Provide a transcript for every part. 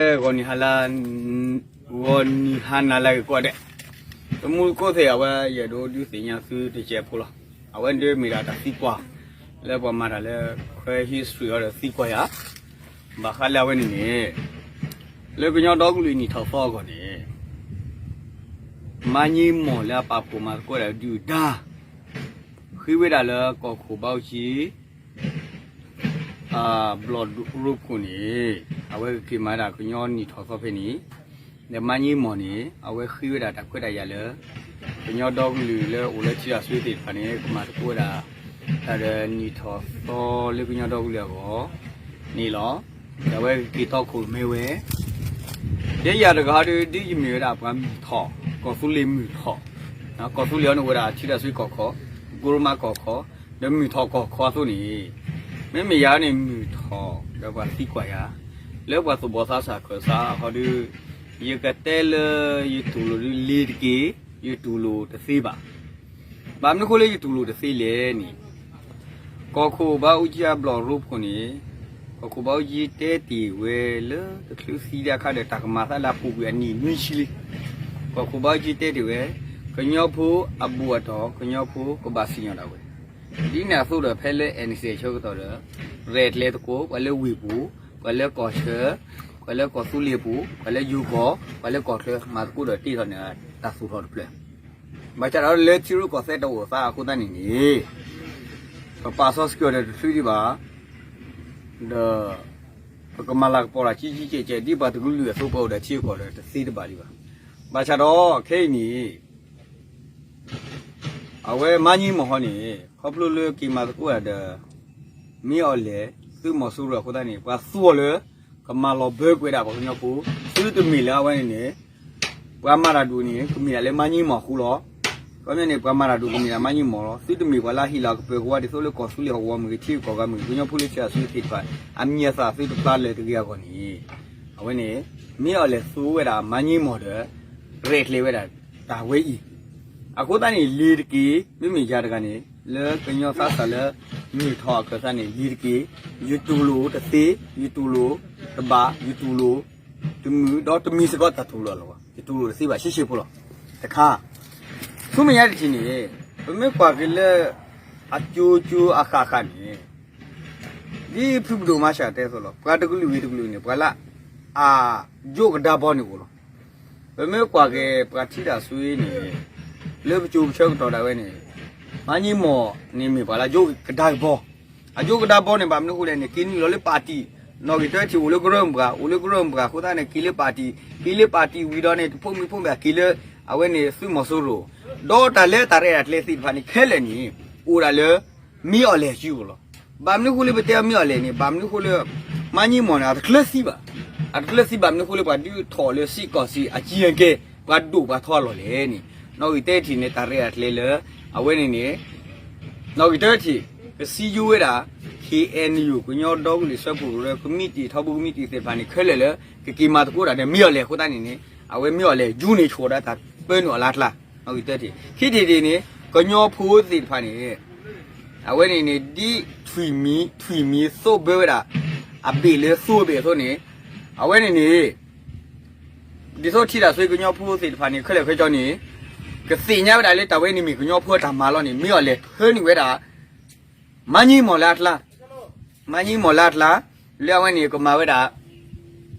ဂီၤနံၤဟါလၢ ဂီၤနံၤဟါနၤလၢအဂ့ၤကိးဂၤဒဲး, တမူတကိးသ့ၣ် အဝဲယအဲၣ်ဒိးဒုးသ့ၣ်ညါသုတစဲးဖိလီၤ. အဝဲန့ၣ်ဒ်မ့ၢ်ဒၣ်တၢ်သံကွၢ် လၢပှၤမၤတၢ်လၢ ခွဲ history အီၤဒီးသံကွၢ်ယၤ, ဘၣ်ဃးလၢအဝဲန့ၣ်န့ၣ် လၢကညီဒီကလုာ်နံၣ်ထီၣ်သီအဂီၢ်န့ၣ် မါည့မီၢ်လၢအပာ်ဖှိၣ်မၤသကိးဝဲဒၣ်ဒုၣ်ဒါ ဃ့ဝဲဒၣ်လၢကီၢ်ခိၣ်ဘါအူကၠံ ဘျီၣ်ရိဖှိၣ်န့ၣ် အဝဲကက့ၤမၤဒၣ်ကညီနံၣ်ထီၣ်သီဖဲန့ၣ်, ဒီးမါည့မီၢ်န့ၣ် အဝဲဃ့ဝဲဒၣ်တၢ်ခွဲးတၢ်ယာ်လၢ ကညီဒီကလုာ်လၢအိၣ်လၢထံတၢ်ဆွ့သ့ၣ်တဖၣ်န့ၣ် ကမၤသကိးဝဲဒၣ် တၢ်ဒီးနံၣ်ထီၣ်သီလၢကညီဒီကလုာ်အဂီၢ်န့ၣ်လီၤ. ဒီးအဝဲကက့ၤတီခိၣ်ရိၣ်မဲဝဲ ယဲယၤတဂၤဒီး ဒ်ယမ့ၢ်ဝဲဒၣ်ပှၤမုၢ်ထီၣ်, ကီၢ်သူလ့ၤမုၢ်ထီၣ်, ကီၢ်သူလ့ၤအံၤန့ၣ်အိၣ်ဝဲဒၣ်ထံတၢ်ဆွ့ကီၢ်ခီ, ကီၢ်ရိမါကီၢ်ခီ, ဒီးမုၢ်ထီၣ်ကီၢ်ခီအသိးန့ၣ်, မ့မ့ၢ်ယၤန့ၣ်မုၢ်ထီၣ်ဒီးပှၤသံကွၢ်ယၤ လၢပှၤသူၣ်ဘီၣ်သးစၢ်ခၢၣ်သးအဃိဒီး ယကတဲလၢယတူၢ်လိာ်ဒုးလ့ၤတက့ၢ်, ယတူၢ်လိာ်တသ့ဘၣ်. ဘၣ်မနုၤအဃိလၢယတူၢ်လိာ်တသ့လဲၣ်န့ၣ် ကီၢ်ခိၣ်ဘါအူကၠံအဘျီၣ်ရိဖှိၣ်န့ၣ်, ကီၢ်ခိၣ်ဘါအူကၠံတဲတ့ၢ်ဝဲလၢတချုးသံဒၣ်အခါဒီး တၢ်ကမၤသးလၢအပူၤကွံာ်အနံၣ်နွံဆံလံ. ကီၢ်ခိၣ်ဘါအူကၠံတဲတ့ၢ်ဝဲ, ကညီဖိအဘူးအတီၢ် ကညီဖိကဘၣ်စံၣ်ညီၣ်ဒၣ်ဝဲ. ဒ်န့ၣ်အသိးဒီး ဖဲလၢ အဲၣ်အၣ်အ့ၣ် ဆၢကတီၢ်ဒီး ရဲၣ်ကျဲၤသကိး ပှၤလၢဝ့ၢ်ပူၤ, ပှၤလၢကီၢ်ဆၢ, ပှၤလၢကီၢ်သူလ့ၤပူၤ, ပှၤလၢယိၤကီၢ်, ပှၤလၢကီၢ်ချၢ မၤသကိးဒီးတ့ထီၣ်န့ၢ်တၢ်သူၣ်ထီၣ်တဖျၢၣ်. ဘၣ်ဆၣ်ဒီးလၢထံရူၢ်ကီၢ်သဲးတအိၣ်သးအဃိသတးန့ၣ်န့ၣ်, ပပာ်စီဆှံအီၤဒီးတချုးဒံးဘၣ်, ဒီး ပကမၤလၤကပီၤတၢ်ကံကံကဲးကဲး ဒ်ပှၤတကလုာ်အသိး ပအိၣ်ဒီးထံဂုၤကီၢ်ဂၤဒီးတသ့တဘၣ်ဒံးဘၣ်. ဘၣ်ဆၣ်ဒီးခဲအံၤန့ၣ် အဝဲမါည့မီၢ်ဟီန့ၣ် ခီဖျိလၢက့ၤမၤသကိးတၢ်ဒီး မ့ၢ်အီၤလဲၣ် သုးမီၤစိရိၤအဃိသတးန့ၣ် ပှၤသူအီၤလၢ ကမၤလီၤဘၢကွံာ်ဒၣ်ပှၤကညီဖိ, သုတမ့ၢ်လၢအဝဲန့ၣ်န့ၣ် ပှၤမၤတၢ်ဒိၣ်န့ၣ် ကမ့ၢ်ဒၣ်လၢမါည့မီၢ်အဃိလီၤ. ခီပညီန့ၣ် ပှၤမၤတၢ်ဒိၣ်ကမ့ၢ်ဒၣ်မါည့မီၢ်လီၤ. သုတမ့ၢ်ပှၤလၢအဟ့ၣ်လီၤကပၢၤကဝါ ဒ်သိးလၢကီၢ်သူလ့ၤဟီၣ်ကဝီၤမ့ၢ်ဂ့ၤ ထံဂုၤကီၢ်ဂၤမ့ၢ်ဂ့ၤ ကညီဖိလၢထံတၢ်ဆွ့သ့ၣ်တဖၣ် အမံၤအသၣ်သုတပျၢ်လၢာ်တဂ့ၤအဂီၢ်န့ၣ်, အဝဲန့ၣ် မ့ၢ်အီၤလဲၣ်သူဝဲဒၣ်မါည့မီၢ်ဒီး ရဲၣ်ကျဲၤဝဲဒၣ်တၢ်ဝဲအံၤ. အဃိသတးန့ၣ် လ့ၤတက့ၢ်, မ့မ့ၢ်ယၤတဂၤန့ၣ် လၢကညီသးစၢ်လၢ မုၢ်ထီၣ်အခၢၣ်သးန့ၣ် လ့ၤတက့ၢ်, ယတူၢ်လိာ်တသ့, ယတူၢ်လိာ်တဘၣ်, ယတူၢ်လိာ်တမုာ်, ဒီးတမံၤစ့ၢ်ကီးတၢ်တူၢ်လိာ်လီၤ. ယတူၢ်လိာ်တသ့ဘၣ် ရှဲရှဲဖိလီၤ. တခါ ဆူမဲာ်ညါတထံၣ်န့ၣ် ပမ့ၢ်ကွၢ်က့ၤလၢ အကၠိကၠိအဃၣ်ဃၣ်န့ၣ် ဒ်ဖုပဒိၣ်မၤစၢ်တဲအသိးလီၤ. ပှၤတကလုာ်ဂ့ၤတကလုာ်န့ၣ် ပှၤလၢအယိကဒါဘီန့ၣ်အိၣ်လီၤ. ပမ့ၢ်ကွၢ်က့ၤပှၤထံတၢ်ဆွ့န့ၣ် လၢပစိၤပဆၢကတီၢ်ဒၣ်ဝဲန့ၣ် မါည့မီၢ်န့ၣ်မ့ၢ်ပှၤလၢယိကဒါကဘီ, အယိကဒါဘီန့ၣ် ဘၣ်မနုၤအဃိလဲၣ်န့ၣ် က့ၤနုာ်လီၤလၢပၣ်တံၣ်, နီၣ်ဂံၢ်တၢထံၣ်အိၣ်လၢကရၢမိၢ်ပှၢ်, အိၣ်လၢကရၢမိၢ်ပှၢ်အဃိသတးန့ၣ် က့ၤလၢပၣ်တံၣ်, က့ၤလၢပၣ်တံၣ်ဝံၤဒီးန့ၣ် တဖိးမံဖိးမံ က့ၤလၢ အဝဲန့ၣ်သုးမီၤစိရိၤ, ဒီးတၢ်လၢတၢ်ရဲၣ်တၢ်ကျဲၤသ့ၣ်တဖၣ်န့ၣ် ခဲလၢာ်န့ၣ် အိၣ်ဒၣ်လၢ မ့ၢ်အီၤလဲၣ်အစုပူၤလီၤ. ဘၣ်မနုၤအဃိလၢပတဲမ့ၢ်အီၤလဲၣ်န့ၣ် ဘၣ်မနုၤအဃိလၢ မါည့မီၢ်န့ၣ် အတကျၢၤသံဘၣ်, အတကျၢၤသံဘၣ်မနုၤအဃိလၢပှၤဒုးထီၣ်လၢစ့ၢ်ကီးစ့ၢ်အကံၢ်အကဲ ပှၤဒိၣ်ပှၤထီအလီၢ်လဲၣ်န့ၣ် နီၣ်ဂံၢ်တၢထံၣ်န့ၣ် တၢ်ရဲၣ်တၢ်ကျဲၤလၢ အဝဲန့ၣ်န့ၣ် နီၣ်ဂံၢ်တၢထံၣ် ကစံယိဝဲဒၣ် ခ့ၣ်အဲၣ်ယူၣ် ကညီဒီကလုာ်စၢဖှိၣ်ကရၢ ကမံးတံာ် ထီဘိကမံးတံာ်သ့ၣ်တဖၣ်န့ၣ် ခဲလၢာ်လၢ ကက့ၤမၤသကိးတၢ်ဒီးမ့ၢ်အီၤလဲၣ်အဃိသတးန့ၣ်န့ၣ် အဝဲမ့ၢ်အီၤလဲၣ် ယူန့ၣ်ဆိၣ်ဒၣ်တၢ်ပၢနုာ်အီၤလၢအကျါ, နီၣ်ဂံၢ်တၢထံၣ်. ခံထံၣ်တထံၣ်န့ၣ် ကညီဖိသ့ၣ်တဖၣ်န့ၣ် အဝဲန့ၣ်န့ၣ် ဒ်ထွံၣ်မံၤ ထွံၣ်မံၤသိးဘၢဝဲဒၣ် အဘ့ၣ်လၢသူအဘ့ၣ်အသိးန့ၣ် အဝဲန့ၣ်န့ၣ် ဒ်သိးထံတၢ်ဆွ့ကညီဖိသ့ၣ်တဖၣ်န့ၣ် ခဲလၢာ်ခဲဆ့န့ၣ် ကသ့ၣ်ညါဝဲဒၣ်လၢတၢ်ဝဲန့ၣ်မ့ၢ်ကညီဖိအတၢ်မၤလီၤန့ၣ် မ့ၢ်အီၤလဲၣ်ထၢနုာ်ဝဲဒၣ် မါည့မီၢ်လၢအကျါ, မါည့မီၢ်လၢအကျါ လၢအဝဲန့ၣ်ကမၤဝဲဒၣ်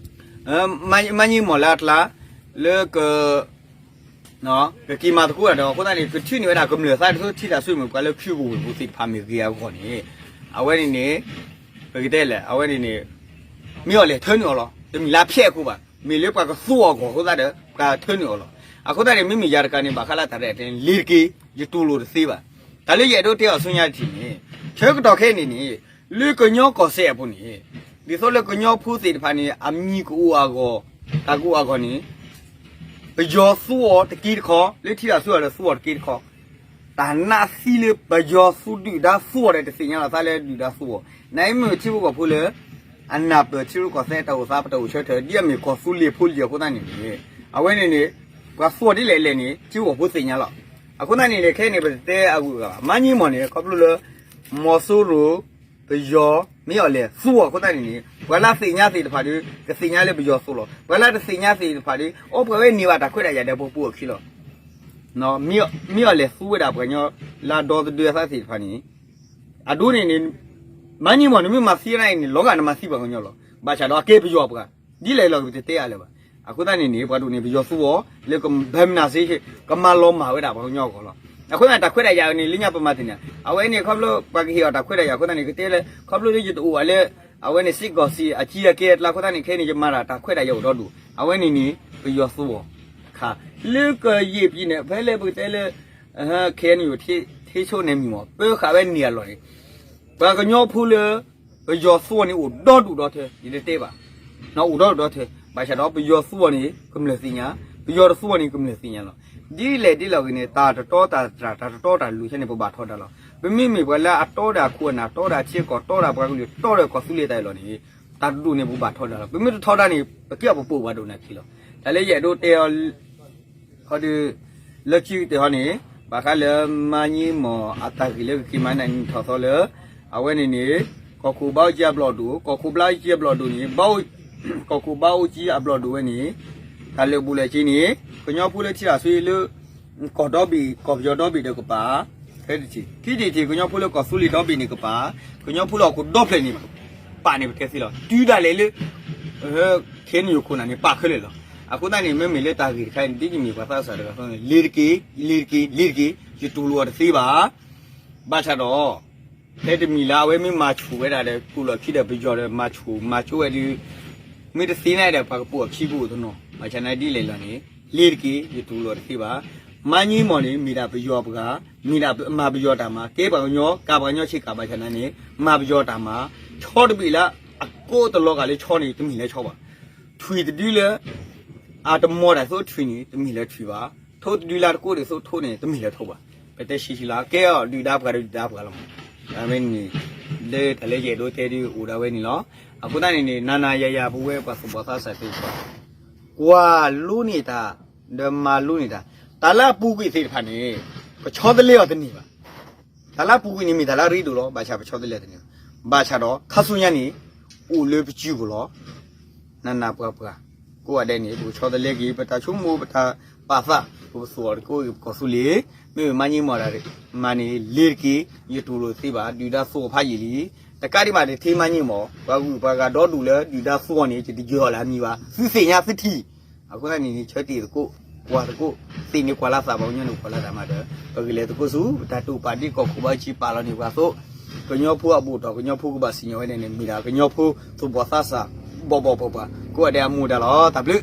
မါန့ၣ်မ့ၢ်မီၢ်လၢအကျါ လၢက ကက့ၤမၤသကိးတၢ်ဒီး အဃိသတးန့ၣ် ကထုးန့ၢ်ဝဲဒၣ်ကမျၢၢ်သးဒ်သိးထံတၢ်ဆွ့မ့ၢ်ပှၤလၢခုကဝ့ၢ်ပူၤသ့ၣ်တဖၣ်မ့ၢ်ဂ့ၤအဂီၢ်န့ၣ် အဝဲန့ၣ်န့ၣ် ပကတဲလဲၣ် အဝဲန့ၣ်န့ၣ် မ့ၢ်အီၤလဲၣ်ထၢနုာ်အီၤလီၤ. တမ့ၢ်လၢဖျဲးအဃိဘၣ် မ့ၢ်လၢပှၤကသူအီၤအဂီၢ်အဃိသတးဒီး ပှၤထၢနုာ်အီၤလီၤ. အဃိသတးန့ၣ် မ့မ့ၢ်ယၤတကးန့ၣ် ဘၣ်ဃးလၢတၢ်ရဲၣ်တၢ်ကျဲၤန့ၣ် လ့ၤတက့ၢ် ယတူၢ်လိာ်တသ့ဘၣ်. တၢ်လၢယအဲၣ်ဒိးတဲအီၤဆူညါတထံၣ်န့ၣ် ဆၢကတီၢ်ခဲအံၤန့ၣ်န့ၣ် လၢကညီကီၢ်စဲၣ်အပူၤန့ၣ် ဒ်သိးလၢကညီဖိသ့ၣ်တဖၣ်န့ၣ် အမံၤကအိၣ်အဂီၢ် တၢ်ကအိၣ်အဂီၢ်န့ၣ် ပယီၤသူအီၤတက့ၢ်တခီ လၢထံတၢ်ဆွ့အီၤဒီးသူအီၤတက့ၢ်တခီ တၢ်နးသံလၢပယီၤသူဒုၣ်ဒါသူအီၤဒီး တသ့ၣ်ညါလီၤသးလၢဒုၣ်ဒါသူအီၤ နအံၤမ့ၢ်ထံဖိကီၢ်ဖိလၢ အနၢ်ပၢၢ်ထံရူၢ်ကီၢ်သဲးတၢ်အိၣ်သး ပတၢ်အိၣ်ဆၢထၢၣ် ဒ်အမ့ၢ်ကီၢ်သူလ့ၤဖိလံၤအဃိသတးန့ၣ်န့ၣ် အဝဲန့ၣ်န့ၣ် ပှၤသူအီၤဒ်လဲၣ်လဲၣ်န့ၣ် ထံဖိကီၢ်ဖိသ့ၣ်ညါလီၤ. အဃိသတးန့ၣ်န့ၣ် ခဲအံၤန့ၣ် ပတတဲအဂုၤအဂၤဘၣ်. မါည့မီၢ်န့ၣ် ခီဖျိလၢ မီၤစိရိၤ ပယီၤ မ့ၢ်အီၤလဲၣ်သူအီၤအဃိသတးန့ၣ်န့ၣ် ပှၤလၢအသ့ၣ်ညါသ့ၣ်တဖၣ်ဒီး ကသ့ၣ်ညါလၢပယီၤသိးလီၤ. ပှၤလၢတသ့ၣ်ညါသ့ၣ်တဖၣ်ဒီး အိၣ်ပှၤဝဲန့ၢ်ဘၣ်တၢ်ခွဲးတၢ်ယာ်ဒီးပပူၤအခံလီၤ. မ့ၢ်အီၤလဲၤသူဝဲဒၣ်ပှၤကညီလၢအဒီသဒၢအသးသ့ၣ်တဖၣ်န့ၣ် အဒိန့ၣ်န့ၣ် မၤန့ၢ်မီၢ်န့ၣ် မ့ၢ်မၤသံနၤအံၤန့ၣ် လီၤဂာ်နမၤသံပှၤကညီလီၤ. ဘၣ်ဆၣ်ဒီးအကဲပယီၤပှၤ ဒ်လဲၣ်လီၤ ပတတဲအါလၢၤဘၣ်. အဃိသတးန့ၣ်န့ၣ် ပှၤဒိၣ်န့ၣ် ပယီၤသူအီၤ လၢကဘၢမနၤစ့ ကမၤလီၤမၢ်ဝဲဒၣ်ပှၤကညီအဂီၢ်လီၤ. အဃိသတးန့ၣ် တၢ်ခွဲးတၢ်ယာ်န့ၣ် လၢညါပမၤတန့ၢ် အဝဲန့ၣ်ခီဖျိပှၤကဟ့ၣ်အီၤတၢ်ခွဲးတၢ်ယာ်အဃိသတးန့ၣ် ကတဲလၢ ခီဖျိလၢယတအိၣ်ဘၣ်လၢ အဝဲန့ၣ် စ့ၢ်ကီးစံးအကံအကဲအကျါအဃိသတးန့ၣ် ခဲအံၤန့ၣ် ယမၤတၢ်တၢ်ခွဲးတၢ်ယာ်အိၣ်ဒီဒူၣ် အဝဲန့ၣ်န့ၣ် ပယီၤသူအီၤတခါ လၢကယဲၢ်ပံၤန့ၣ် ဖဲလၢပကတဲလၢ ခဲအံၤန့ၣ် ထံဆိန့ၣ်မံၤမီၢ် ပၢဃာ်ဝဲန့ၣ်အလီၢ်န့ၣ် ပှၤကညီဖိလၢ ပယီၤသူအီၤန့ၣ် အိၣ်ဒီဒူၣ်ဒီထၢ ယတတဲဘၣ် အိၣ်ဒီဒူၣ်ဒီထၢ ဘၣ်ဆၣ်ဒီးပယီၤသူအီၤန့ၣ် ကမျၢၢ်သ့ၣ်ညါ ပယီၤတသူအီၤန့ၣ် ကမျၢၢ်သ့ၣ်ညါလီၤ. ဒ်လဲၣ်ဒ်လဲၣ်ဂ့ၤန့ၣ် တၢ်တတီတၢ်တြၢ် တၢ်တတီတၢ်လိၤဆဲန့ၣ် ပဘၣ်ထီဒါလီၤ. ပမ့မ့ၢ်ပှၤလၢအတီဒီးအခိၣ်အနၢ် တီဒီးအထံအကီၢ် တီဒီးပှၤကလုာ် တီဒီးကီၢ်သူလ့ၤတၢ်အလီၢ်န့ၣ် တၢ်တဒူၣ်န့ၣ် ပဘၣ်ထီဒါလီၤ. ပမ့ၢ်တထီဒါန့ၣ် ပကဲအီၤပပိာ်ပှၤဒိၣ်နၢ်ခံလီၤ. တၢ်လၢယအဲၣ်ဒိးတဲအီၤ ခီဒု လၢခံကတၢၢ်ဟီန့ၣ် ဘၣ်ဃးလၢမါညံမီၢ်အတၢ်ဂ့ၢ်လၢကက့ၤမၤနၢၤနံၣ်ထီၣ်သီလၢ အဝဲန့ၣ်န့ၣ် ကီၢ်ခိၣ်ဘါအူကၠံအဘျီၣ်ဒိၣ် ကီၢ်ခိၣ်ဘါအူကၠံအဘျီၣ်ဒိၣ်န့ၣ် ကီၢ်ခိၣ်ဘါအူကၠံအဘျီၣ်ဒိၣ်ဝဲန့ၣ် တၢ်လၢာ်ဘူၣ်လၢာ်စ့န့ၣ် ကညီဖိလၢထံတၢ်ဆွ့လၢ ကီၢ်ဒီဘ့ၣ် ကီၢ်ပယီၤဒီဘ့ၣ်ဒီးကပၤ ဖဲတထံၣ် ခံထံၣ်တထံၣ် ကညီဖိလၢကီၢ်သူလ့ၤဒီဘ့ၣ်န့ၣ်ကပၤ ကညီဖိလၢဟီၣ်ခိၣ်ဒီဖျၢၣ်န့ၣ် ပာ်န့ၣ်ပတဲသ့လီၤ. တုၤဒၣ်လဲာ်လၢ ခဲအံၤန့ၣ်ယခိၣ်နၢ်န့ၣ် ပာ်ခဲလၢာ်လီၤ. အဃိသတးန့ၣ် မ့မ့ၢ်လၢတၢ်ဂ့ၢ်တခါန့ၣ် ဒ်ယမ့ၢ်ပှၤသးစၢ်တဂၤအသိးန့ၣ် လ့ၤတက့ၢ် လ့ၤတက့ၢ် လ့ၤတက့ၢ် ယတူၢ်လိာ်အီၤတသ့ဘၣ်. ဘၣ်ဆၣ်ဒီး ဖဲတမံၤလၢအဝဲမ့ၢ်မၤဆူၣ်ဝဲဒၣ်ဒီး ကူၣ်လီၤခံဒီးပယီၤဒီး မၤဆူၣ်မၤဆိဝဲဒီး မ့ၢ်တသ့န့ၣ်ဒီး ပှၤကပိာ်အခံပအိၣ်တနီၤ ဘၣ်ဆၣ်န့ၣ်ဒ်လဲၣ်လီၤန့ၣ် လ့ၤတက့ၢ် ယတူၢ်လိာ်တသ့ဘၣ်. မါညံမီၢ်န့ၣ် မ့ၢ်ဒၣ်ပယီၤပှၤ မ့ၢ်ဒၣ်မၤပယီၤတၢ်မၤ ကဲပှၤကညီ ကးပှၤကညီဆ့ကၤ ဘၣ်ဆၣ်န့ၣ် မၤပယီၤတၢ်မၤ ဆီတဘ့ၣ်လၢအကိးတလီၤဂာ်လၢဆီန့ၣ် တမ့ၢ်လၢဆီဘၣ်. ထွံၣ်တဒုလၢ အတမီၤတၢ်သိးထွံၣ်န့ၣ် တမ့ၢ်လၢထွံၣ်ဘၣ်. ထိတဒုလၢတကိးဒံးသိးထိန့ၣ် တမ့ၢ်လၢထိဘၣ်. ပတဲဆံးဆံးလၢ ကဲအီၤဒုၣ်ဒါပှၤဒီးဒုၣ်ဒါပှၤလီၤ. အဝဲန့ၣ် လၢတၢ်လၢယအဲၣ်ဒိးတဲဒုးအိၣ်ဒၣ်ဝဲန့ၣ်လီၤ. အဃိသတးန့ၣ်န့ၣ် နၤနၤယၤယၤ ပဝဲပှၤသူၣ်ဘီၣ်သးစၢ်သ့ၣ်တဖၣ် ကွၢ်လိန့ၢ်တၢ် ဒီးမၤလိန့ၢ်တၢ် တၢ်လၢအပူၤကွံာ်သ့ၣ်တဖၣ်န့ၣ် ပဆီတလဲအီၤတန့ၢ်ဘၣ်. တၢ်လၢအပူၤကွံာ်န့ၣ်မ့ၢ်တၢ်လၢအရ့ဒိၣ်လီၤ. ဘၣ်ဆၣ်ပဆီတလဲအီၤတန့ၢ်ဘၣ်. ဘၣ်ဆၣ်ဒီး ခါဆူညါန့ၣ် အိၣ်လၢပစုပူၤလီၤ. နးနးပှၤပှၤ ကိးဂၤဒဲးန့ၣ် ပကဆီတလဲက့ၤ ပတၢ်ဆိကမိၣ် ပတၢ်ပာ်သး ပကသူၣ်အီၤတက့ၢ် ပကီၢ်သူလ့ၤ မ့မ့ၢ်မါညံမီၢ်တၢ်မၤန့ၣ် လ့ၤတက့ၢ် ယတူၢ်လိာ်တသ့ဘၣ် ဒုၣ်ဒါသူအီၤဖးယံာ်လံ. တကးဒံးဘၣ်တထံၣ်မါညံမီၢ် ပှၤဂုၤပှၤဂၤဒီဒူၣ်လၢဒုၣ်ဒါသူအီၤန့ၣ် ယတယၢၤအီၤလၢအမံၤဘၣ် သုသ့ၣ်ညါသုထံၣ် အဃိသတးန့ၣ်န့ၣ် ဆၢတ့ၢ်သကိး ကွၢ်သကိး သ့ၣ်န့ၣ်ကွၢ်လၢသး ပှၤကညီန့ၣ်ကွၢ်လၢသးမးဒီး ပကလဲၤသကိးဆူ ပတၢ်တိာ်ပာ်ဒ်ကီၢ်ခိၣ်ဘါအူကၠံပာ်လီၤန့ၢ်ပှၤအသိး ကညီဖိအဘူးတီၢ် ကညီဖိကဘၣ်စံၣ်ညီၣ်ဝဲဒၣ်န့ၣ် မ့ၢ်ဒၣ်ကညီဖိသူၣ်ဘီၣ်သးစၢ် ဘီၣ်ဘီၣ်ပှၤပှၤ ကိးဂၤဒဲးအမူဒါလီၤ. တၢ်ဘျုး